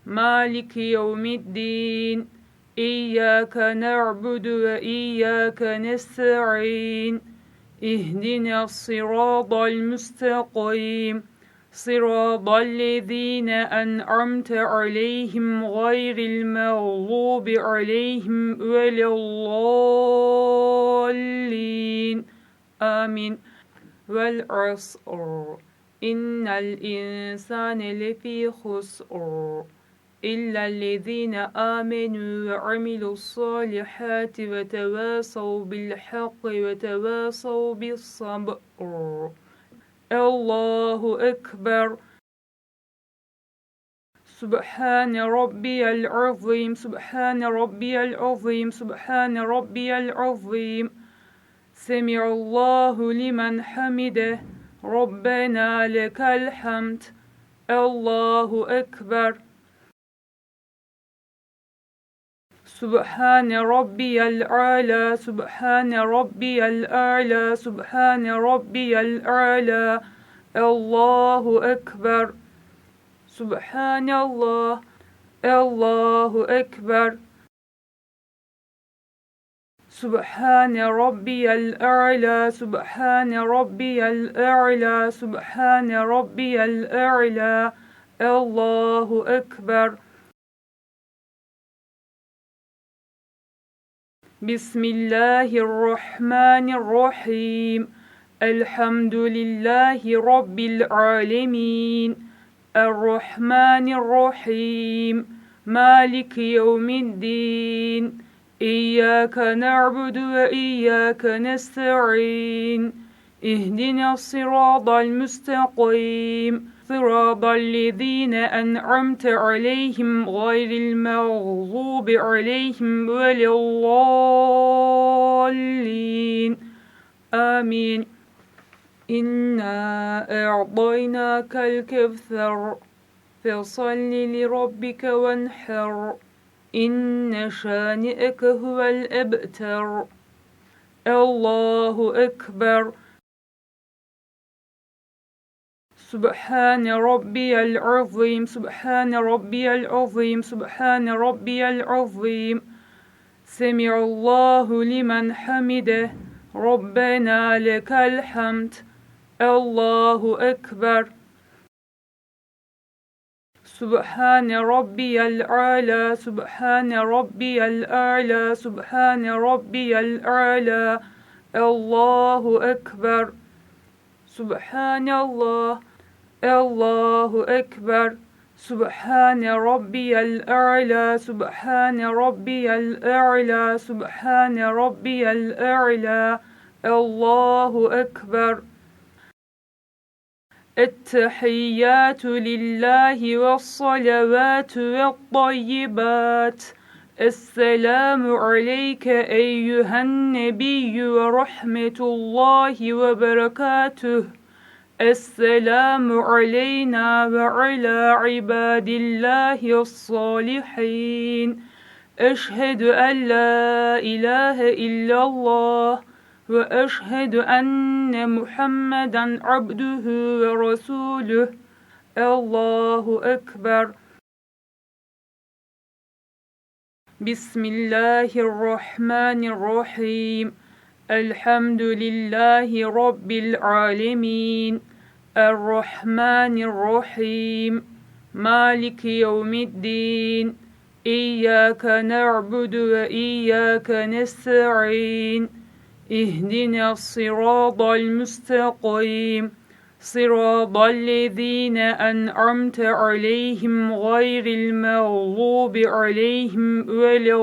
مالك يوم الدين. إياك نعبد وإياك نستعين. اهدنا الصراط المستقيم. صراط الذين أنعمت عليهم غير المغضوب عليهم ولا الضالين. آمين. والعصر. إن الإنسان لفي خسر. إلا الذين آمنوا وعملوا الصالحات وتواصوا بالحق وتواصوا بالصبر. الله أكبر. سبحان ربي العظيم، سبحان ربي العظيم، سبحان ربي العظيم. سمع الله لمن حمده. ربنا لك الحمد. الله أكبر. سبحان ربي الأعلى، سبحان ربي الأعلى، سبحان ربي الأعلى. الله أكبر. سبحان الله. الله أكبر. سبحان ربي الأعلى، سبحان ربي الأعلى، سبحان ربي الأعلى. الله أكبر. بسم الله الرحمن الرحيم. الحمد لله رب العالمين. الرحمن الرحيم. مالك يوم الدين. إياك نعبد وإياك نستعين. اهدنا الصراط المستقيم، صراط الذين أنعمت عليهم غير المغضوب عليهم ولا الضالين. آمين. إنا أعطيناك الكوثر، فصل لربك وانحر، إن شانئك هو الأبتر. الله أكبر. سبحان ربي العظيم، سبحان ربي العظيم، سبحان ربي العظيم. سمع الله لمن حمده، ربنا لك الحمد. الله أكبر. سبحان ربي الأعلى، سبحان ربي الأعلى، سبحان ربي الأعلى. الله أكبر. سبحان الله. الله أكبر. سبحان ربي الأعلى، سبحان ربي الأعلى، سبحان ربي الأعلى. الله أكبر. التحيات لله والصلوات والطيبات. السلام عليك أيها النبي ورحمة الله وبركاته. السلام علينا وعلى عباد الله الصالحين. أشهد أن لا إله إلا الله وأشهد أن محمدا عبده ورسوله. الله أكبر. بسم الله الرحمن الرحيم. الحمد لله رب العالمين. الرحمن الرحيم. مالك يوم الدين. إياك نعبد وإياك نستعين. اهدنا الصراط المستقيم. صراط الذين أنعمت عليهم غير المغضوب عليهم ولا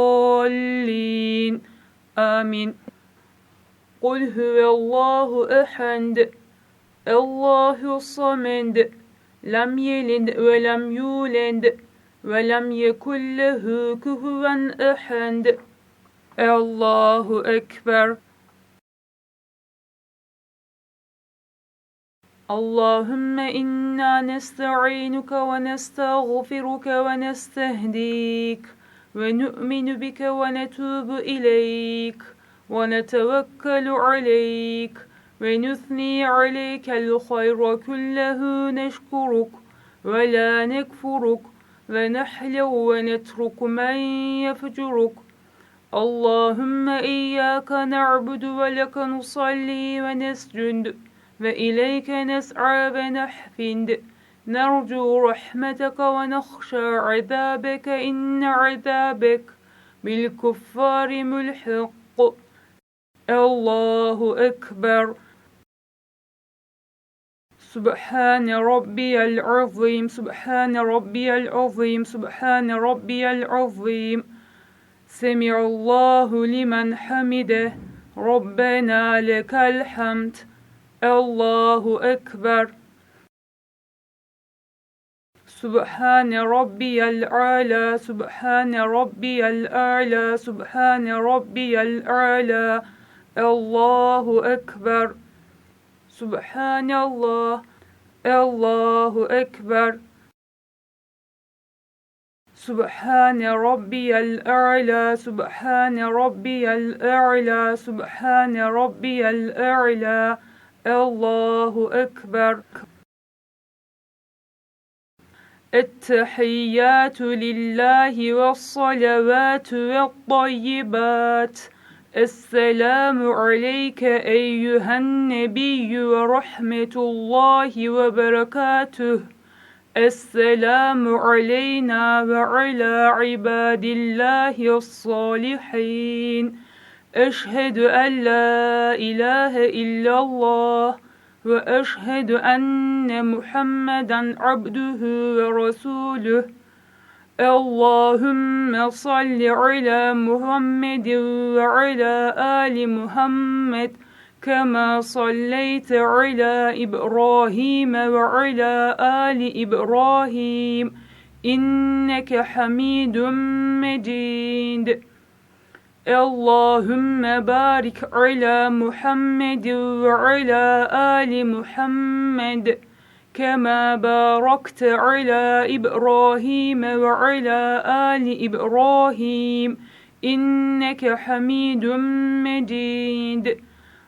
الضالين. آمين. قل هو الله أحد. الله الصمد. لم يلد ولم يولد ولم يكن له كفوا أحد. الله أكبر. اللهم إنا نستعينك ونستغفرك ونستهديك ونؤمن بك ونتوب إليك ونتوكل عليك ونثني عليك الخير كله نشكرك ولا نكفرك ونحلو ونترك من يفجرك. اللهم إياك نعبد ولك نصلي ونسجد وإليك نسعى ونحفد. نرجو رحمتك ونخشى عذابك إن عذابك بالكفار ملحق. الله أكبر. سبحان ربي العظيم، سبحان ربي العظيم، سبحان ربي العظيم. سمع الله لمن حمده، ربنا لك الحمد. الله أكبر. سبحان ربي الأعلى، سبحان ربي الأعلى، سبحان ربي الأعلى. الله أكبر. سبحان الله. الله أكبر. سبحان ربي الأعلى، سبحان ربي الأعلى، سبحان ربي الأعلى. الله أكبر. التحيات لله والصلوات والطيبات. السلام عليك أيها النبي ورحمة الله وبركاته. السلام علينا وعلى عباد الله الصالحين. أشهد أن لا إله إلا الله وأشهد أن محمدا عبده ورسوله. اللهم صل على محمد وعلى آل محمد كما صليت على إبراهيم وعلى آل إبراهيم إنك حميد مجيد. اللهم بارك على محمد وعلى آل محمد كما باركت على إبراهيم وعلى آل إبراهيم إنك حميد مجيد.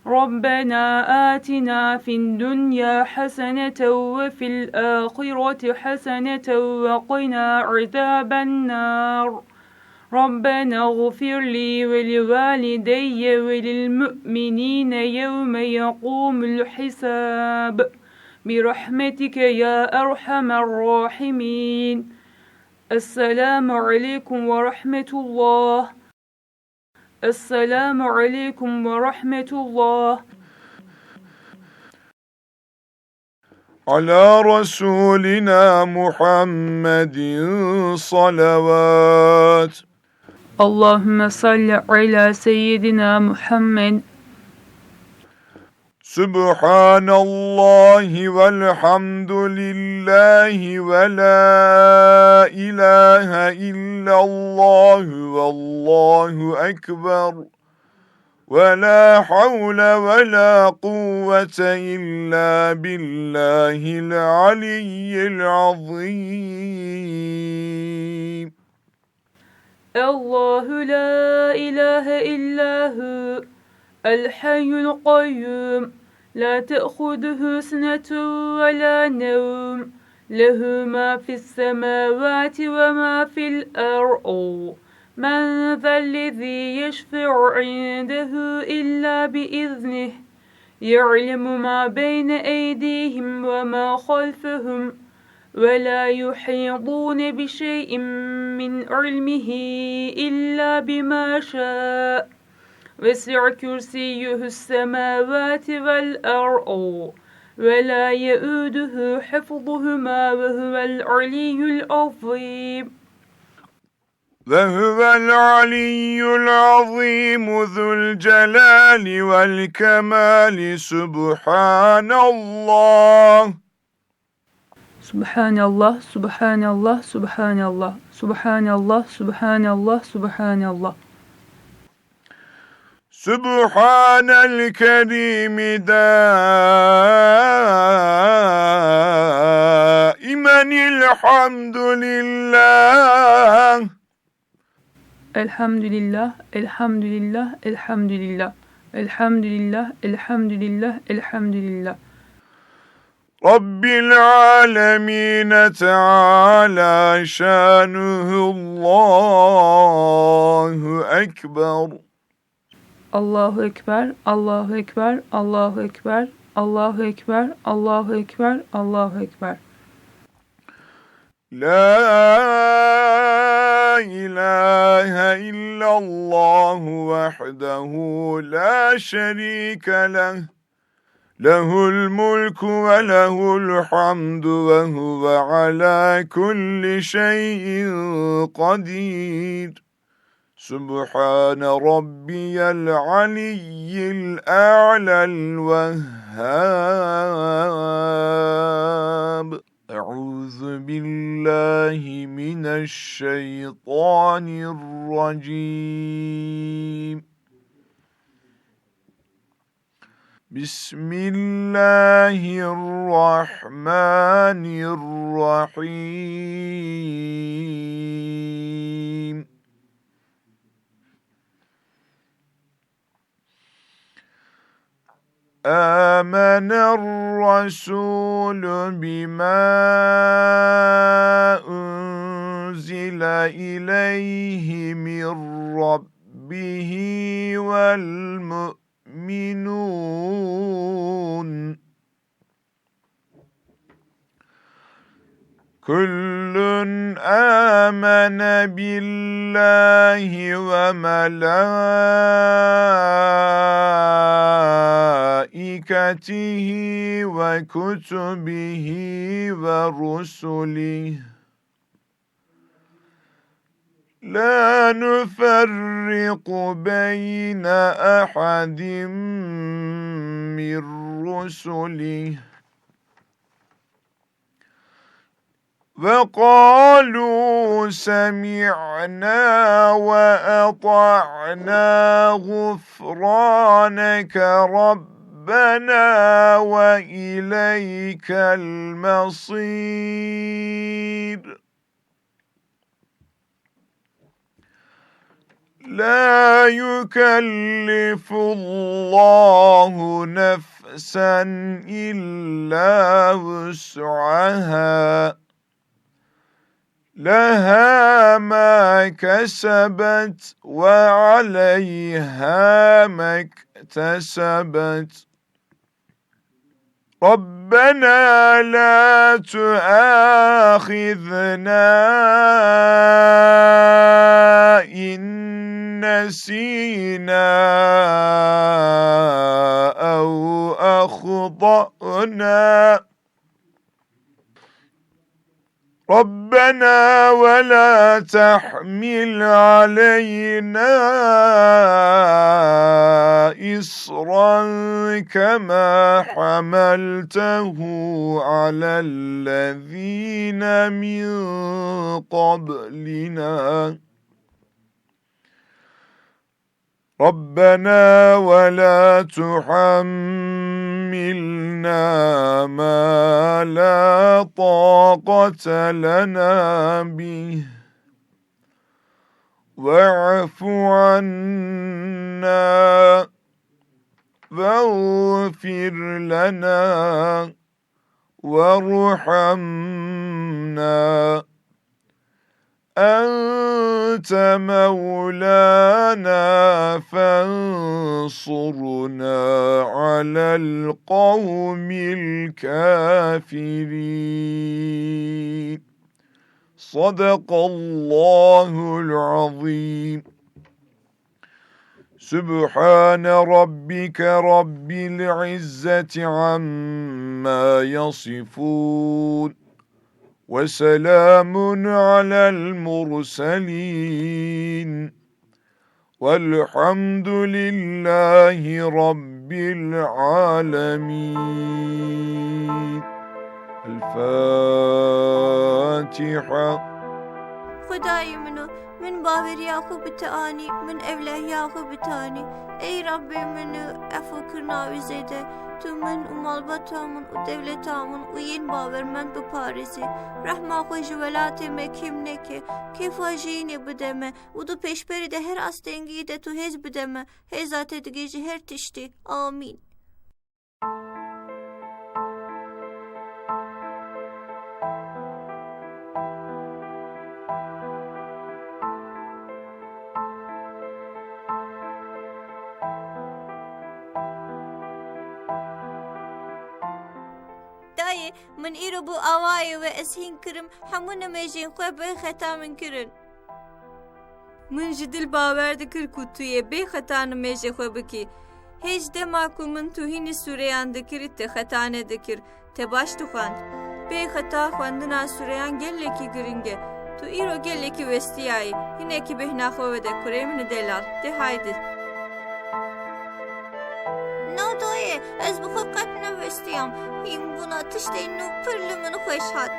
ربنا آتنا في الدنيا حسنة وفي الآخرة حسنة وقنا عذاب النار. ربنا اغفر لي ولوالدي وللمؤمنين يوم يقوم الحساب. برحمتك يا أرحم الراحمين. السلام عليكم ورحمة الله. السلام عليكم ورحمة الله. على رسولنا محمد صلوات. اللهم صل على سيدنا محمد. سبحان الله والحمد لله ولا إله إلا الله والله أكبر. ولا حول ولا قوة إلا بالله العلي العظيم. الله لا إله إلا هو الحي القيوم لا تأخذه سنة ولا نوم له ما في السماوات وما في الأرض. من ذا الذي يشفع عنده إلا بإذنه يعلم ما بين أيديهم وما خلفهم ولا يحيطون بشيء من علمه إلا بما شاء وسع كرسيه السماوات والأرض ولا يؤوده حفظهما وهو العلي العظيم. وهو العلي العظيم ذو الجلال والكمال. سبحان الله. سبحان الله، سبحان الله، سبحان الله، سبحان الله، سبحان الله، سبحان الله. سبحان الكريم دائما الحمد لله. الحمد لله، الحمد لله، الحمد لله. الحمد لله، الحمد لله، الحمد لله. رب العالمين تعالى شانه. الله أكبر. الله أكبر، الله أكبر، الله أكبر، الله أكبر، الله أكبر، الله أكبر. لا إله إلا الله وحده لا شريك له. له الملك وله الحمد وهو على كل شيء قدير. سبحان ربي العلي الأعلى الوهاب. أعوذ بالله من الشيطان الرجيم. بسم الله الرحمن الرحيم. آمن الرسول بما أنزل إليه من ربه والمؤمنون. كل آمن بالله وملائكته وكتبه ورسله لا نفرق بين أحد من رسله وقالوا سمعنا وأطعنا غفرانك ربنا وإليك المصير. لا يكلف الله نفسا إلا وسعها، لها ما كسبت وعليها ما اكتسبت. ربنا لا تؤاخذنا إن نسينا أو أخطأنا. ربنا ولا تحمل علينا إصرا كما حملته على الذين من قبلنا. ربنا ولا تحملنا ما لا طاقة لنا به، واعف عنا، واغفر لنا، وارحمنا، أنت مولانا فانصرنا على القوم الكافرين. صدق الله العظيم. سبحان ربك رب العزة عما يصفون، وسلام على المرسلين، والحمد لله رب العالمين. الفاتحة. Xwedayê min û min baweriya xwe bi te anî, min ewlehiya xwe bi te anî. Ey Rabbê min û efokirina wî zêde, tu min û malbata min û dewleta min û yên bawermend biparêzî. Rehma xwe ji welatê me kêm neke, kêfa jiyînê bide me û di pêşberî de her astengiyê de tu hêz bide me. Hêza te digihîje her tiştî. Amîn. Dayê, min îro bû awayê we, ez hîn kirim, hemû nimêjên xwe bê xeta min kirin. Min ji dil bawer dikir ku tu yê bê xeta nimêjê xwe bikî. Hêj dema ku min tu hînî sûreyan dikirî, te xeta nedikir, te baş dixwend. Bê xeta xwendina sûreyan gelekî giring e. Tu îro gelekî westiyayî. Hinekî bêhna xwe wede kurê min û delal. De haydi. Na dayê, ez bi xwe qet newestiyam. Hînbûna tiştên nû pir li min xweş hat.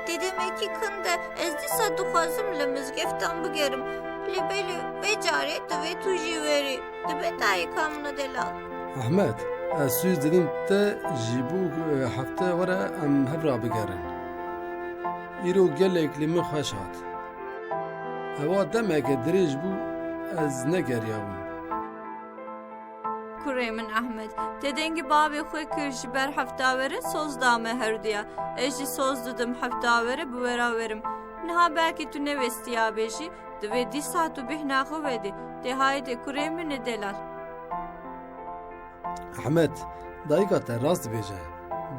Di demekî kin de ez dîsa dixwazim li mizgeftan bigerim. Lê belê vê carê divê tu jî werî. Dibe dayika min û delal. Ehmed, ez sûz didim te jî bû, e, hefte were em hev ra bigerin. Îro gelek li min xweş hat. Ewa demeke dirêj bû, ez negeriyabûm. Kurê min Ehmed, te dengê bavê xwe kir ji ber Heftawere soz da me herduya. Ez jî soz didim Heftawere bi we ra werim. Niha belkî tu newestiyabê jî, divê dîsa tu bêhna xwe vedê. Tê hayde kurê min ê delal. Ehmed, dayika te rast dibêje.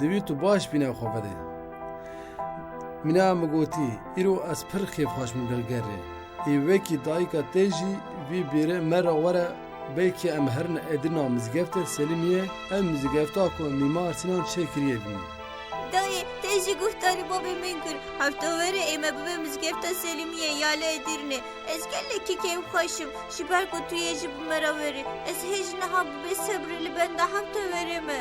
Divê tu baş bîna xwe vedê. Mîna min gotî, îro ez pir kêfxweş bûm li gel rê. Ê wekî dayika te jî vî bêre me re were, belkî em herin Edirna Mizgefta Selîmiyê, ev mizgefta ku Mîmar Sînan çêkiriye bînin. Dayê, te jî guhdarî babê min kir. Hefta were ê me bibe Mizgefta Selîmiyê ya li Edirnê. Ez gelekî kêfxweş im, ji ber ku tu yê jî bi me re werî. Ez hê ji niha bi bêsebrî li benda hefta were me.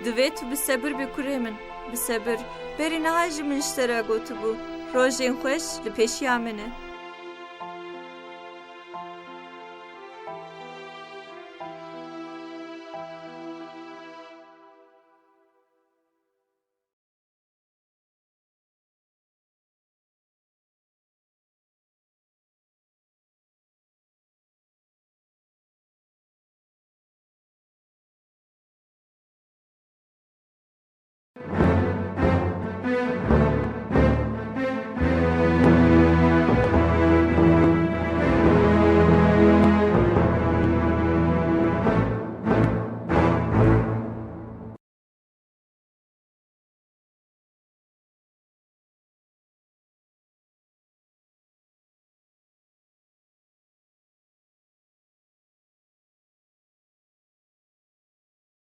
Divê tu bi sebir bî kurê min, bi sebir. Berî niha jî min ji te re gotibû, rojên xweş li pêşiya min e.